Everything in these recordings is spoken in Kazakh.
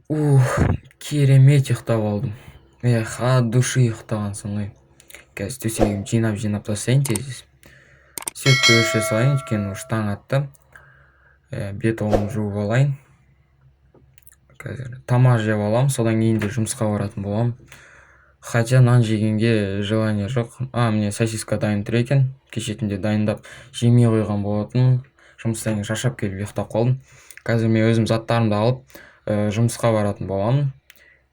Ух, керемет ұйықтап алдым. Эх, от души ұйықтағансың ғой. Қазір төсегімді жинап-жинап тастайын тез. Светті өшіре салайын, өйткені уже таң атты. Бет қолымды жуып алайын. Қазір тамақ жеп аламын, содан кейін де жұмысқа баратын боламын. Хотя нан жегенге желание жоқ. А, міне, сосиска дайын тұр екен. Кеше түнде дайындап жемей қойған болатынмын. Жұмыстан кейін шаршап келіп ұйықтап қалдым. Қазір мен өзім заттарымды алып, жұмысқа баратын боламын.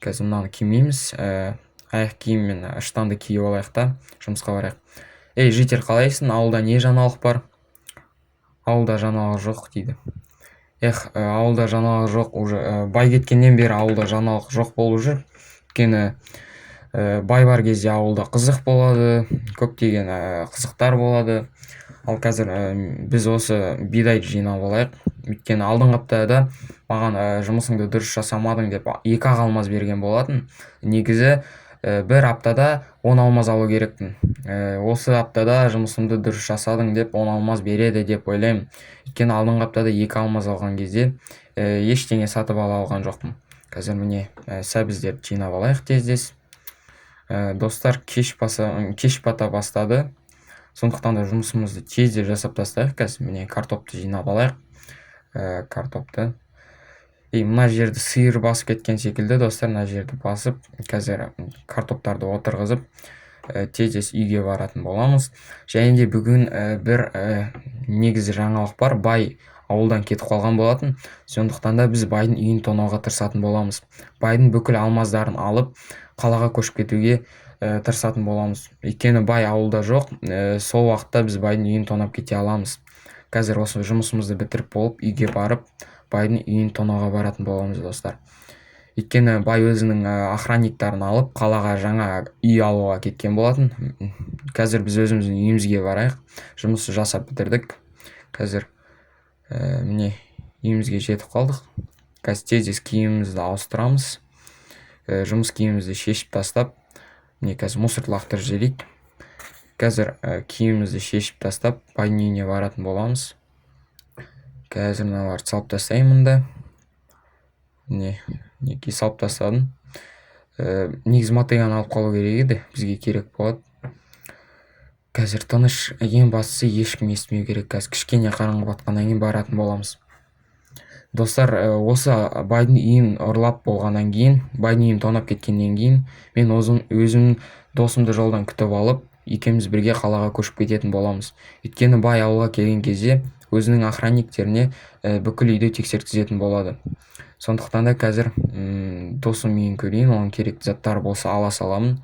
Қазір мынаны кимейміз. Аяқ киім мен штанды киіп алайық та, жұмысқа барайық. Ей, житель, қалайсың? Ауылда не жаңалық бар? Ауылда жаңалық жоқ дейді. Эх, ауылда жаңалық жоқ уже. Бай кеткеннен бері ауылда жаңалық жоқ болып жүр. Өйткені бай бар кезде ауылда қызық болады, көптеген қызықтар болады. Ал қазір біз осы бидайды жинап алайық. Өйткені алдыңғы аптада маған жұмысыңды дұрыс жасамадың деп 2-ақ алмаз берген болатын. Негізі бір аптада 10 алмаз алу керекпін. Осы аптада жұмысымды дұрыс жасадың деп 10 алмаз береді деп ойлаймын. Өйткені алдыңғы аптада 2 алмаз алған кезде ештеңе сатып ала алған жоқпын. Қазір міне, сәбіздерді жинап алайық тез-тез. Достар, кеш бата бастады. Сондықтан да жұмысымызды тез жасап тастайық. Қазір міне картопты жинап алайық. Картопты. И мына жерді сиыр басып кеткен секілді, достар, мына жерді басып, қазір картоптарды отырғызып, тез-тез үйге баратын боламыз. Және де бүгін бір негізі жаңалық бар. Бай ауылдан кетіп қалған болатын. Сондықтан да біз байдың үйін тонауға тырысатын боламыз. Байдың бүкіл алмаздарын алып, қалаға көшіп кетуге тырысатын боламыз. Өйткені бай ауылда жоқ, сол уақытта біз байдың үйін тонап кете аламыз. Қазір осы жұмысымызды бітіріп болып, үйге барып, байдың үйін тонауға баратын боламыз, достар. Өйткені бай өзінің охранниктарын алып, қалаға жаңа үй алуға кеткен болатын. Қазір біз өзіміздің үйімізге барайық. Жұмысты жасап бітірдік. Қазір міне үйімізге жетіп қалдық. Қазір тез-тез киімімізді ауыстырамыз. Жұмыс киімімізді шешіп тастап, міне қазір мусорды лақтырып жіберейік. Қазір киімімізді шешіп тастап, байдың үйіне баратын боламыз. Қазір мыналарды салып тастаймын мында. Міне, мінекей салып тастадым. Негізі мотыганы алып қалу керек еді, бізге керек болады. Қазір тыныш, ең бастысы ешкім естімеу керек. Қазір кішкене қараңғы батқаннан кейін баратын боламыз. Достар, осы байдың үйін ұрлап болғаннан кейін, байдың үйін тонап кеткеннен кейін, мен өзім досымды жолдан күтіп алып, екеуміз бірге қалаға көшіп кететін боламыз. Өйткені бай ауылға келген кезде өзінің охранниктеріне бүкіл үйді тексерткізетін болады. Сондықтан да қазір досым үйін көрейін, оған керекті заттар болса ала саламын.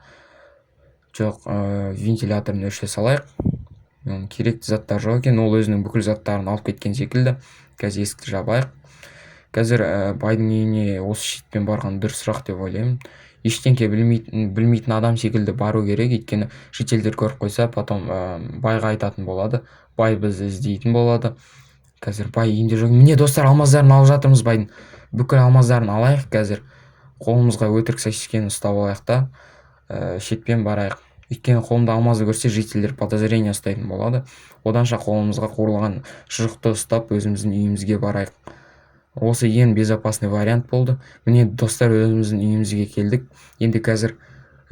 Жоқ, вентиляторын өшіре салайық. Керекті заттар жоқ екен, ол өзінің бүкіл заттарын алып кеткен секілді. Қазір есікті жабайық. Қазір байдың үйіне осы шетпен барған дұрысырақ деп ойлаймын. Ештеңке білмейтін адам секілді бару керек, өйткені шетелдер көріп қойса, потом байға айтатын болады. Бай бізді іздейтін болады. Қазір бай үйінде жоқ. Міне, достар, алмаздарын алып жатырмыз байдың. Бүкіл алмаздарын алайық қазір. Қолымызға өтірік сосискені ұстап алайық та, шетпен барайық. Өйткені қолымда алмазды көрсе, жительдер подозрение ұстайтын болады. Оданша қолымызға қуырылған шұжықты ұстап, өзіміздің үйімізге барайық. Осы ең безопасный вариант болды. Міне, достар, өзіміздің үйімізге келдік. Енді қазір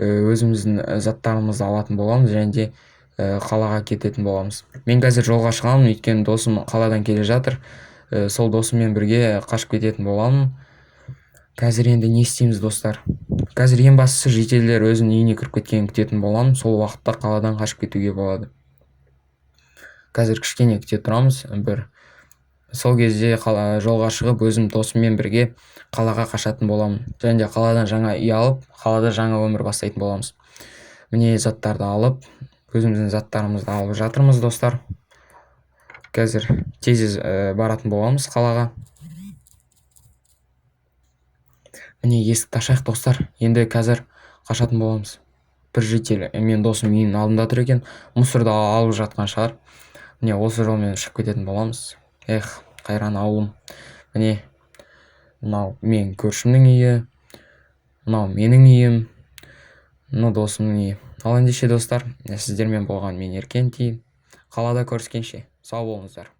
өзіміздің заттарымызды алатын боламыз және де қалаға кететін боламыз. Мен қазір жолға шығамын, өйткені досым қаладан келе жатыр. Сол досыммен бірге қашып кететін боламын. Қазір енді не істейміз, достар? Қазір ең бастысы жительдер өзінің үйіне кіріп кеткенін күтетін боламын. Сол уақытта қаладан қашып кетуге болады. Қазір кішкене күте тұрамыз бір. Сол кезде жолға шығып, өзім досыммен бірге қалаға қашатын боламын. Және де қаладан жаңа үй алып, қалада жаңа өмір бастайтын боламыз. Міне, заттарды алып, өзіміздің заттарымызды алып жатырмыз, достар. Қазір тез-тез баратын боламыз қалаға. Міне, есікті ашайық, достар. Енді қазір қашатын боламыз. Бір житель мен досым үйінің алдында тұр екен. Мусорды алып жатқан шығар. Міне, осы жолмен шығып кететін боламыз. Эх, қайран ауылым. Міне, мынау менің көршімнің үйі, мынау менің үйім, мынау досымның үйі. Ал ендеше, достар, сіздермен болған мен Еркенти. Қалада көріскенше, сау болыңыздар.